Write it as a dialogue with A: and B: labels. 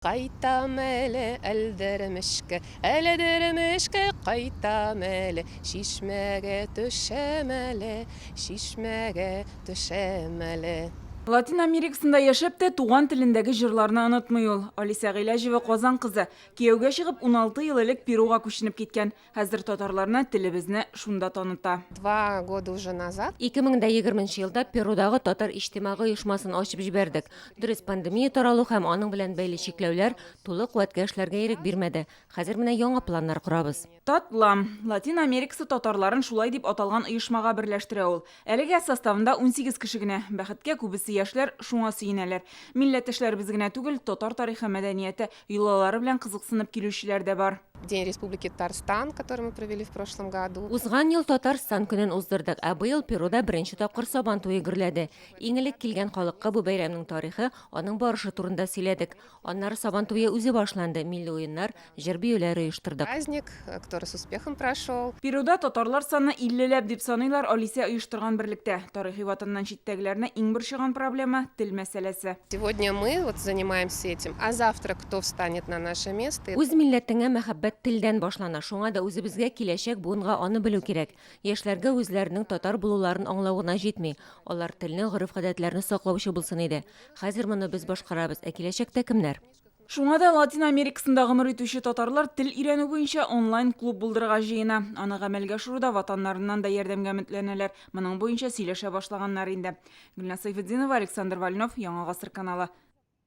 A: Кайтам әле Әлдермешкә, Әлдермешкә кайтам әле, Чишмәгә төшәм әле, Чишмәгә төшәм әле.
B: Латин Америкасында яшәп тә, туган телендәге җырларны онытмый ул. Алисә Гыйләҗева Казан кызы. Кияүгә чыгып, 16 ел элек Перуга күченеп киткән. Хәзер татарларны, телебезне шунда таныта.
A: Два года уже назад.
C: 2020 нче елда Перудагы татар иҗтимагый оешмасын ачып җибәрдек. Дөрес, пандемия таралу һәм аның белән бәйле чикләүләр тулы куәткә эшләргә ирек бирмәде. Хәзер менә яңа планнар корабыз.
B: Татлам. Латин Америкасы татарларын шулай дип аталган оешмага берләштерә ул. Әлегә составында 18 кеше генә. Бәхеткә, күбесе яшьләр, шуңа сөенәләр. Милләттәшләребез генә түгел, татар тарихы, мәдәнияте, йолалары белән кызыксынып килүчеләр дә бар.
A: День Республики Татарстан, который мы провели в прошлом году.
C: Узган ел Татарстан көнен уздырдык, ә быел Перуда беренче тапкыр Сабан туе гөрләде. Иң элек килгән халыкка бу бәйрәмнең тарихы, аның барышы турында сөйләдек. Аннары Сабан туе үзе башланды, милли уеннар, җыр-биюләр оештырдык.
A: Праздник, который с успехом прошел.
B: Перуда татарлар саны иллеләп дип саныйлар Алисә оештырган берлектә. Тарихи ватаннан читтәгеләрне иң борчыган проблема, тел мәсьәләсе.
A: Сегодня мы вот занимаемся этим, а завтра кто встанет на наше место?
C: Үз милләтеңә мәхәббәт телдән башлана, шуңа да үзебезгә, киләчәк буынга аны белү кирәк. Яшьләргә үзләренең татар булуларын аңлау гына җитми, алар телне, гореф-гадәтләрне саклаучы булсын иде. Хәзер моны без башкарабыз, ә киләчәктә кемнәр?
B: Шуңа да Латин Америкасында гомер итүче татарлар тел өйрәнү буенча онлайн клуб булдырырга җыена. Аны гамәлгә ашыруда ватаннарыннан да ярдәмгә өметләнәләр. Моның буенча сөйләшә башлаганнар инде. Гөлназ Сәйфетдинова, Александр Вольнов, Яңа Гасыр каналы.